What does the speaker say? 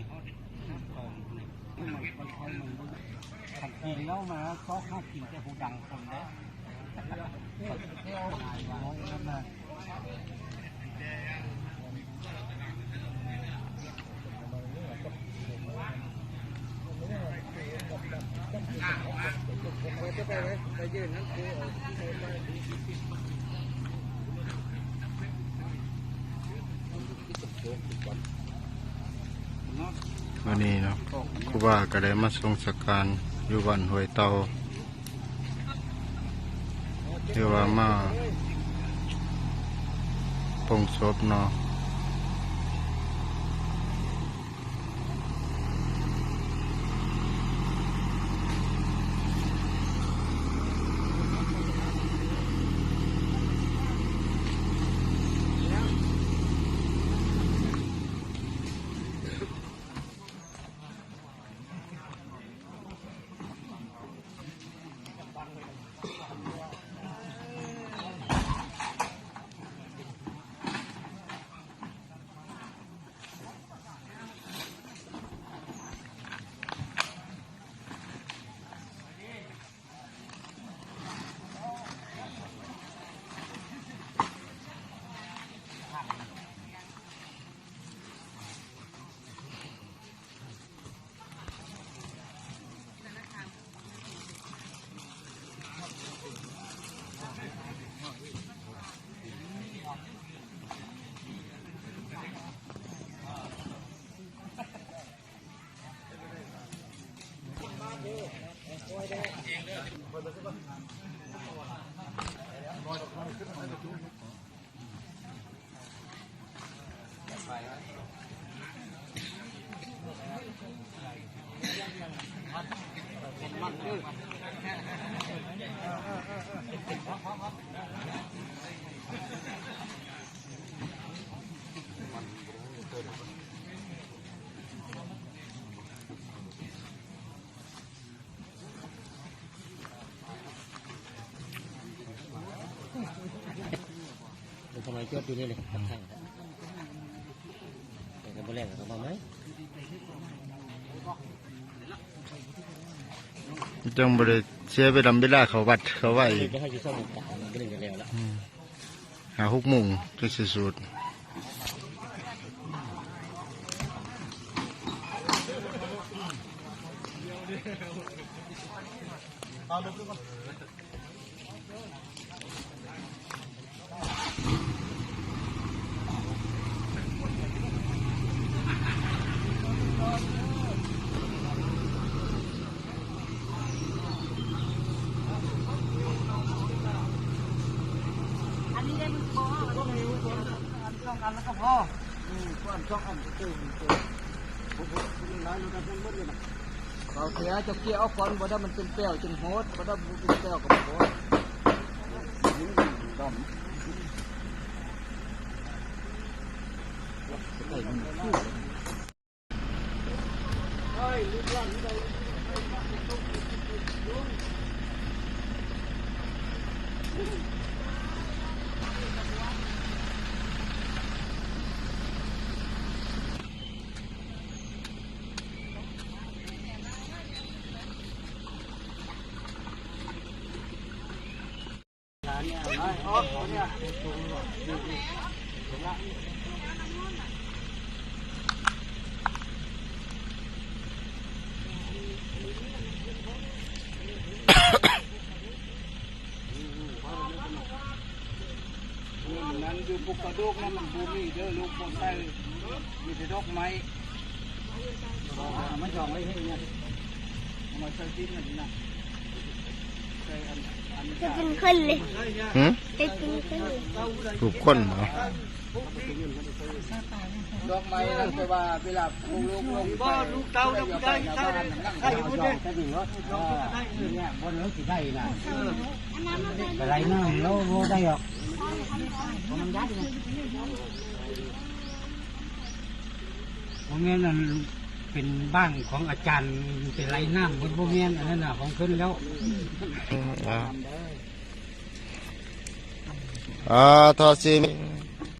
ຄັນກິນແລ້ວມາຊອກຫາກິນແຕ່ຫູດັງຄົນເດ້. ມື້ນີ້ເນາະ ຄູບາກໍໄດ້ມາສົ່ງສະການຢູ່ບ້ານຫ້ວຍເຕົ່າ ຖືວ່າມາປົງສົບເນາະ. ຈັ່ງບໍ່ໄດ້ເສຍເວລາ ເວລາເຂົ້າວັດເຂົ້າວາອີກ. ອືມ. ຫ້າຫົກໂມງຈັ່ງຊິສຸດ. ອັນນີ້ໄດ້ມັນບໍ່ ອັນສອງອັນແລ້ວກໍພໍ. ອືມ ອັນສອງອັນກໍຕື່ມ ເອົາເສຍ ເຈົ້າເກຍອອກກ່ອນ ບໍ່ໄດ້ມັນເປັນແປ້ວ ຈຶ່ງໂຫດ ບໍ່ໄດ້ ບໍ່ເປັນແປ້ວກໍບໍ່ໂຫດ. ນັ້ນຢູ່ ປຸກກະດູກນັ້ນມັນບໍ່ມີເດີ ລູກບໍ່ໃສ່ ມີແຕ່ດອກໄມ້. ເອົາມາຈອງໄວ້ໃຫ້ເນຍ ເອົາມາໃສ່ດິນນັ້ນນະ ໃສ່ອັນ ອັນ ເຮັດເປັນຄົນເລີຍ. ຫື? ເຮັດເປັນຄົນເລີຍ. ຮູບຄົນບໍ? ດອກໄມ້ນັ້ນ ແຕ່ວ່າເວລາປູກລູກລົງ ບໍ່ ລູກເຕົ້ານະ ຜູ້ໃດໃສ່ ໃສ່ຢູ່ພຸ້ນເດ້ ເນຍ ບໍ່ເລີຍຊິໄດ້ນະ ເອີ ໄປໄລ່ນ້ຳແລ້ວບໍ່ໄດ້ດອກ. ບໍ່ແມ່ນອັນ ເປັນບ້ານຂອງອາຈານ ໄປໄລ່ນ້ຳ ເພິ່ນບໍ່ແມ່ນ ອັນນັ້ນນະ ຂອງເພິ່ນແລ້ວ. ອ່າ ທາສີ